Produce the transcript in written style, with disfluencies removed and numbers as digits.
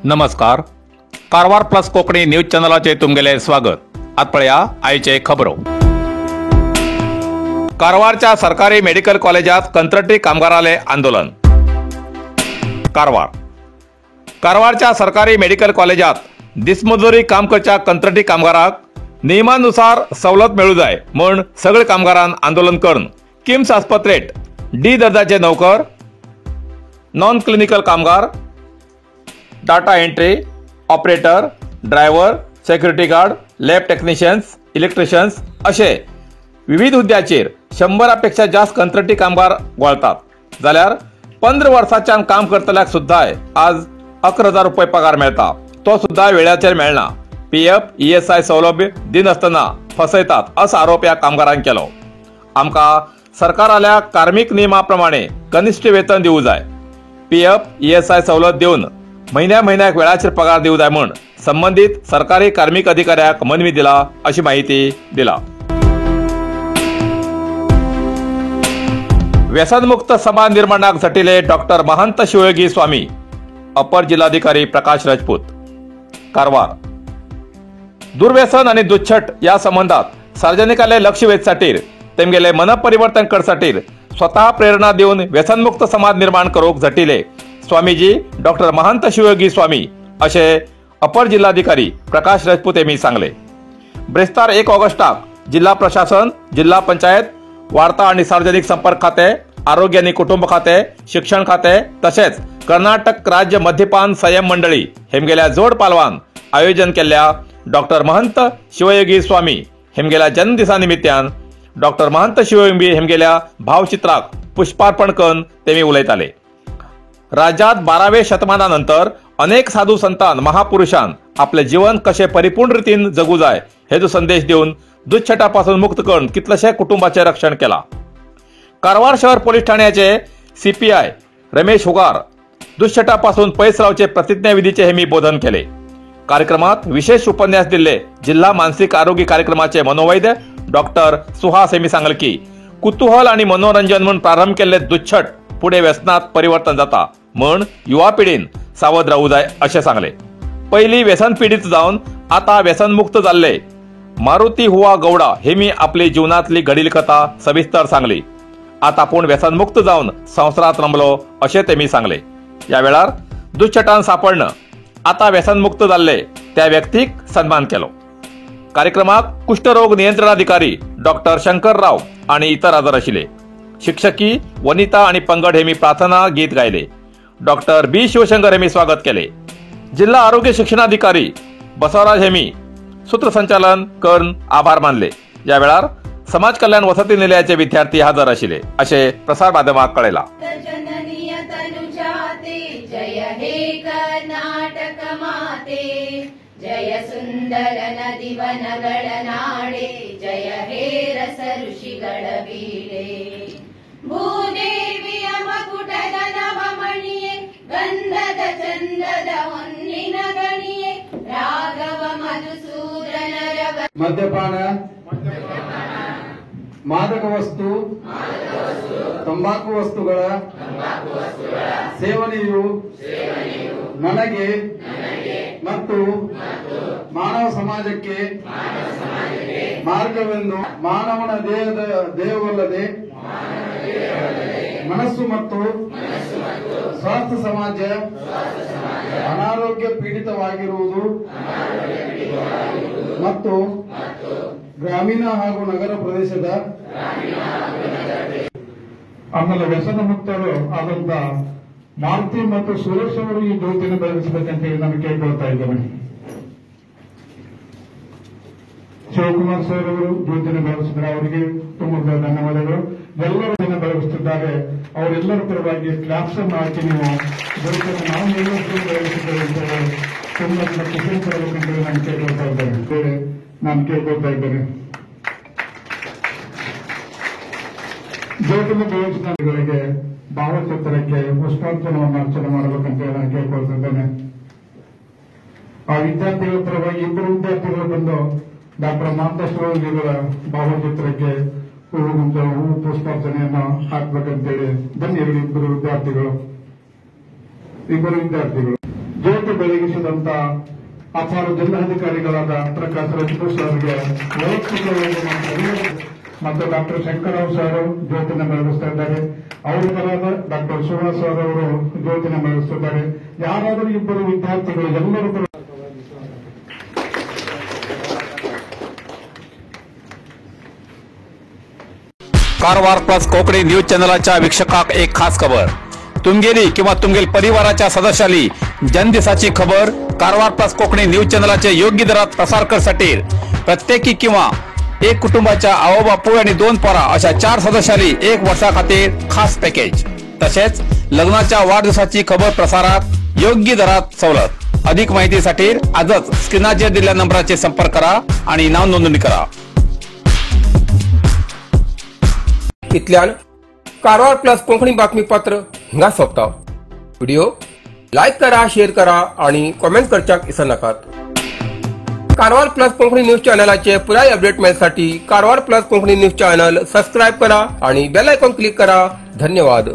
नमस्कार, Karwar plus Konkani news चॅनलाचे तुमगेले स्वागत. आत पळया आयचे खबरो. कारवारच्या सरकारी मेडिकल कॉलेजात कंत्राटी कामगाराले आंदोलन. कारवार कारवारच्या सरकारी मेडिकल कॉलेजात दिसमजुरी काम करच्या कंत्राटी कामगाराक नियमानुसार सवलत मेळू जाय म्हूण सगळे कामगारान आंदोलन करून किम्स आस्पत्रेत डी दर्जाचे नोकर, नॉन क्लिनिकल कामगार, data entry operator, driver, security guard, lab technicians, electricians असे विविध हुद्द्याचेर 100 पेक्षा जास्त कंत्राटी कामगार वळतात. जाल्यार 15 वर्सांच्यान काम करतल्याक सुद्दां आज 11,000 रुपये पगार मेळटा, तो सुद्दां वेळाचेर मेळना. पीएफ, ईएसआय सौलभ्य दिनासतना फसयतात असो आरोप ह्या कामगारान केलो. आमकां सरकाराल्या कार्मिक नियमा प्रमाणे कनिश्ठ वेतन दिवू जाय, पीएफ, ईएसआय सवलत दिवन म्हयन्या म्हयन्याक वेळाचेर पगार दिवू जाय म्हूण संबंदीत सरकारी कार्मिक अधिकाऱ्याक मनवी दिला अशी माहिती दिला. व्यसनमुक्त समाज निर्माणाक झटिले डॉक्टर महंत शिवयोगी स्वामी, अपर जिल्हाधिकारी प्रकाश राजपूत. कारवार दुर्व्यसन आणि दुच्छट या संबंधात सार्वजनिकाले लक्ष वेधसाठी तेमगेले मनपरिवर्तन करसाठी स्वतः प्रेरणा देऊन व्यसनमुक्त समाज निर्माण करूक झटिले स्वामीजी डॉक्टर महंत शिवयोगी स्वामी असे अपर जिल्हाधिकारी प्रकाश राजपूत यांनी सांगले. ब्रेस्तार 1 ऑगस्टाक जिल्हा प्रशासन, जिल्हा पंचायत, वार्ता आणि सार्वजनिक संपर्क खाते, आरोग्य आणि कुटुंब खाते, शिक्षण खाते तसेच कर्नाटक राज्य मद्यपान संयम मंडळी हेमगेल्या जोड पालवान आयोजन केल्ल्या डॉक्टर महंत शिवयोगी स्वामी हेमगेल्या जन्मदिसा निमित्तान डॉक्टर महंत शिवयोगी हेमगेल्या भावचित्राक पुष्पार्पण करून तेमी उलयताले. राज्यात 12व्या शतमानानंतर अनेक साधू संतान महापुरुषान आपले जीवन कसे परिपूर्ण रीतीन जगू जाय हे जो संदेश देऊन दुच्छटापासून मुक्त करून कितलेशे कुटुंबाचे रक्षण केला. कारवार शहर पोलीस ठाण्याचे सीपीआय रमेश हुगार दुश्चटापासून पयस रावचे प्रतिज्ञाविधीचे हेमी बोधन केले. कार्यक्रमात विशेष उपन्यास दिले जिल्हा मानसिक आरोग्य कार्यक्रमाचे मनोवैद्य डॉक्टर सुहास हेमी सांगले की कुतूहल आणि मनोरंजन म्हणून प्रारंभ केल्ले दुच्छट पुढे व्यसनात परिवर्तन जाता म्हण युवा पिढीन सावध राहू जाय असे सांगले. पहिली व्यसन पीडित जावन आता व्यसनमुक्त जाल्ले मारुती हुवा गौडा हे मी आपली जीवनातली घडील कथा सविस्तर सांगली. आता आपूण व्यसनमुक्त जावन संवसारात रमलो असे ते मी सांगले. या वेळार दुश्चटान सापडणं आता व्यसनमुक्त जाल्ले त्या व्यक्तीक सन्मान केलो. कार्यक्रमाक कुष्ठरोग नियंत्रणाधिकारी डॉक्टर शंकर राव आणि इतर हजर आशिल्ले. शिक्षकी वनिता आणि पंगड हेमी प्रार्थना गीत गायले. डॉक्टर बी शिवशंकर हेमी स्वागत केले. जिल्हा आरोग्य शिक्षणाधिकारी बसवराज हेमी सूत्रसंचालन करून आभार मानले. या वेळार समाज कल्याण वसती निलयाचे विद्यार्थी हजर आशिल्ले असे प्रसार माध्यमाक कळयला. जय सुंदर नदी वनಗಳ ನಾಡೆ, ಜಯ ಹೇ ರಸ ಋಷಿಗಳ ಬೀಡೆ. ಭೂದೇವಿಯ ಮಕುಟದ ನವಮಣಿಯೇ, ಗಂಧದ ಚಂದದ ಹೊನ್ನಿನ ಗಣಿಯೇ, ರಾಘವ ಮಧುಸೂದನರ. ಮದ್ಯಪಾನ, ಮಾದಕ ವಸ್ತು, ತಂಬಾಕು ವಸ್ತುಗಳ ಸೇವನೆಯು ನನಗೆ ಮತ್ತು ಮಾನವ ಸಮಾಜಕ್ಕೆ ಮಾರ್ಗವೆಂದು ಮಾನವನ ದೇಹವಲ್ಲದೆ ಮನಸ್ಸು ಮತ್ತು ಸ್ವಾಸ್ಥ್ಯ ಸಮಾಜ ಅನಾರೋಗ್ಯ ಪೀಡಿತವಾಗಿರುವುದು ಮತ್ತು ಗ್ರಾಮೀಣ ಹಾಗೂ ನಗರ ಪ್ರದೇಶದ ಆಮೇಲೆ ವ್ಯಸನ ಮುಕ್ತರು ಆದಂತ ಮಾರುತಿ ಮತ್ತು ಸುರೇಶ್ ಅವರು ಈ ಜ್ಯೋತಿಯನ್ನು ಬೆಳಗಿಸಬೇಕಂತ ಹೇಳಿ ನಾನು ಕೇಳ್ಕೊಳ್ತಾ ಇದ್ದೇನೆ. ಶಿವಕುಮಾರ್ ಸರ್ ಅವರು ಜ್ಯೋತಿಯನ್ನು ಬೆಳಗಿಸಿದರೆ ಅವರಿಗೆ ತುಂಬ ಧನ್ಯವಾದಗಳು. ಎಲ್ಲರೂ ದಿನ ಬೆಳಗಿಸುತ್ತಿದ್ದಾರೆ, ಅವರೆಲ್ಲರ ಪರವಾಗಿ ಕ್ಲಾಪ್ಸ್ ಅನ್ನು ಹಾಕಿ ನೀವು ಜ್ಯೋತಿಯನ್ನು ನಾವು ಎಲ್ಲರೂ ಬೆಳಗಿಸಿದ್ದೇವೆ ಅಂತ ಹೇಳಿ ತುಂಬ ಖುಷಿ ಪಡಬೇಕಂತ ಹೇಳಿ ನಾನು ಕೇಳ್ಕೊಳ್ತಾ ಇದ್ದೇನೆ. ಜ್ಯೋತಿಯನ್ನು ಬೆಳಗಿಸಿದಗಳಿಗೆ ಭಾವಚಿತ್ರಕ್ಕೆ ಪುಷ್ಪಾರ್ಚನೆಯನ್ನು ಅರ್ಚನೆ ಮಾಡಬೇಕಂತ ಹೇಳಿ ನಾನು ಕೇಳ್ಕೊಳ್ತಿದ್ದೇನೆ. ಆ ವಿದ್ಯಾರ್ಥಿಗಳ ಪರವಾಗಿ ಇಬ್ಬರು ವಿದ್ಯಾರ್ಥಿಗಳು ಬಂದು ಡಾಕ್ಟರ್ ಮಹಂತ ಶಿವಯೋಗಿಗಳ ಭಾವಚಿತ್ರಕ್ಕೆ ಹೂವು ಪುಷ್ಪಾರ್ಚನೆಯನ್ನು ಹಾಕ್ಬೇಕಂತೇಳಿ ಬನ್ನಿ. ಇಬ್ಬರು ವಿದ್ಯಾರ್ಥಿಗಳು. ಜ್ಯೋತಿ ಬೆಳಗಿಸಿದಂತ ಅಪರ ಜಿಲ್ಲಾಧಿಕಾರಿಗಳಾದ ಪ್ರಕಾಶ್ ರಜಪೂತ್ ಸರ್ಗೆ ವೈಯಕ್ತಿಕವಾಗಿ ಮತ್ತು ಡಾಕ್ಟರ್ ಶಂಕರರಾವ್ ಸರ್ ಜ್ಯೋತಿನ ಬೆಳಗಿಸ್ತಾ ಇದ್ದಾರೆ. ಅವರ ಡಾಕ್ಟರ್ ಸುಭಾಷ್ ಸರ್ ಅವರು ಜ್ಯೋತಿನ ಬೆಳಗಿಸುತ್ತಿದ್ದಾರೆ. ಯಾರಾದರೂ ಇಬ್ಬರು ವಿದ್ಯಾರ್ಥಿಗಳು ಎಲ್ಲರೂ कारवार प्लस कोकणी न्यूज चॅनलाच्या वीक्षकाक एक खास खबर. तुमगेली किंवा तुमगेल परिवाराच्या सदस्याली जन्मदिसाची खबर कारवार प्लस कोकणी न्यूज चॅनलाचे योग्य दरात प्रसार करसाठी प्रत्येकी किंवा एक कुटुंबाच्या आवो बापूय आणि 2 पोरा अशा 4 सदस्याली 1 वर्षा खातीर खास पॅकेज. तसेच लग्नाच्या वाढदिवसाची खबर प्रसारात योग्य दरात सवलत. अधिक माहितीसाठी आजच स्क्रीनाचेर दिलेल्या नंबराचे संपर्क करा आणि नाव नोंदणी करा. इतल्यान कारवार प्लस कोंकणी बातमीपत्र हिंगा सोंपता. व्हिडिओ लायक करा, शेअर करा आणि कॉमेंट करच्याक विसरनाकात. कारवार प्लस कोंकणी न्यूज चॅनलाचे पुराय update मेळसाठी Karwar plus Konkani news channel subscribe करा आणि बेल आयकॉन क्लिक करा. धन्यवाद.